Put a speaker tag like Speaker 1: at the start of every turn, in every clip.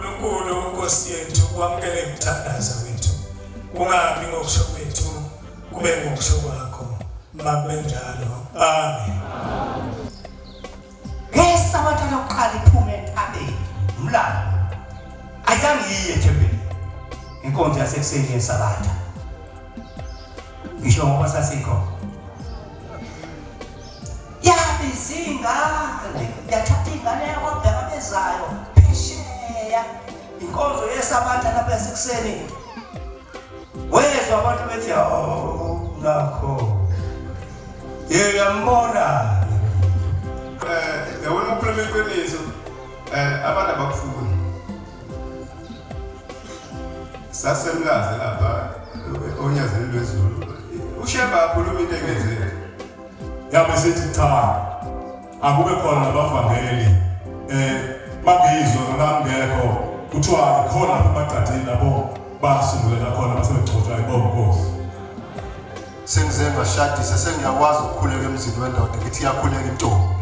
Speaker 1: Nkulunkulu Nkosi yethu wamukele umthandazo wethu. Kungabi ngokusho kwethu kube ngokusho kwakho. Makube njalo. Amen.
Speaker 2: Ngesabatha lokuqala iphume entabeni umlando ayizange iye ethempelini inkonzo yasekuseni yesabatha ngisho ngoba sasikhona yabiza ingane yathatha ingane yakwabheka bezayo phesheya inkonzo yesabatha lapha yasekuseni wezwa abantu bethi awu nakho yeyambona.
Speaker 3: Yabona ukukhuluma iqiniso, abantu abakufuni. Sasemlazi lapha oNyazini lwezulu. UShembe akhuluma into engenzeki.
Speaker 4: Yabe sithi cha, akube khona nabavangeli bangizwa nami ngekho kuthiwa ikhona lapha emagcadini lapho basungulela khona basebegcotshwa ibonkosi.
Speaker 5: Sengize ngashadisa, sengiyakwazi ukukhuleka emzini wendoda, ngithi iyakhuleka intombi.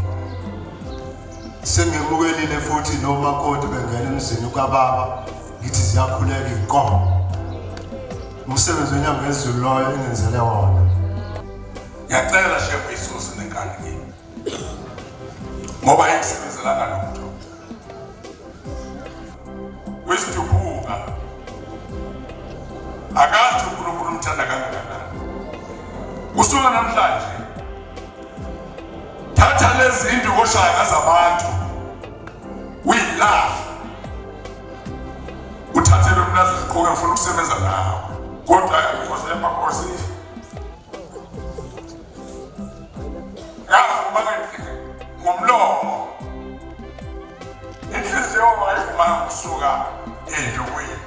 Speaker 5: Sengemukelile futhi nomakoti bengena emzini kababa, ngithi ziyakhuleka iy'nkomo. Umsebenzi wenyanga yezulu loyo engenzele wona.
Speaker 6: Ngiyacela Shembe isuse nenkani kimi ngoba ayingisebenzelanga lutho. Wesidubuka akazi uNkulunkulu umthanda kangakanani. Kusuka namhlanje thatha lezi induku oshaya ngazo abantu uyilahle, uthathele umlazi uziqoke, ngifuna ukusebenza nawe kodwa inkosi yamakhosi ngavuma ngomlomo, inhliziyo wayivuma kusuka endukwini.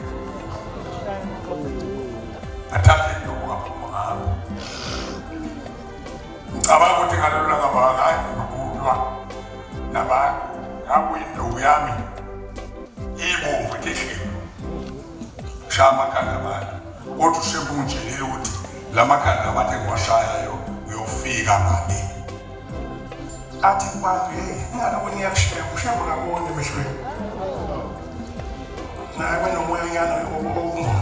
Speaker 6: Ngathatha induku ngaphuma ngapho, ngicabanga ukuthi ngalelo langa bangakulwa nabantu, ngabuya induku yami ibomvu ithi shaya amakhanda abantu, kodwa uShembe ungitshelile ukuthi la makhanda abantu engiwashayayo uyofika ngale.
Speaker 7: Athi kubantu, hey, ngaloko niyakushemba, uShembe akaboni emehlweni naye banomoya nyana owungoma.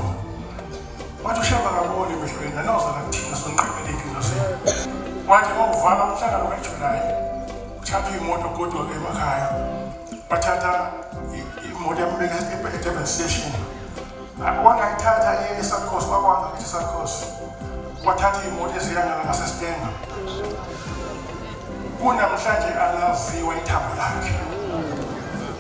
Speaker 7: Wathi uShembe akaboni emehlweni, anoza la kuthina sonqabela iy'nkinga zenu. Wathi uma uvala umhlangano kaJulayi, kuthathwa iy'moto kodwa-ke emakhaya, bathatha imoto yambeka e-Durban Station, wangayithatha iye eSouth wakwanga ngithi South, wathatha iy'moto eziya ngala ngaseStanger. Kunamhlanje alaziwa ithambo lakhe.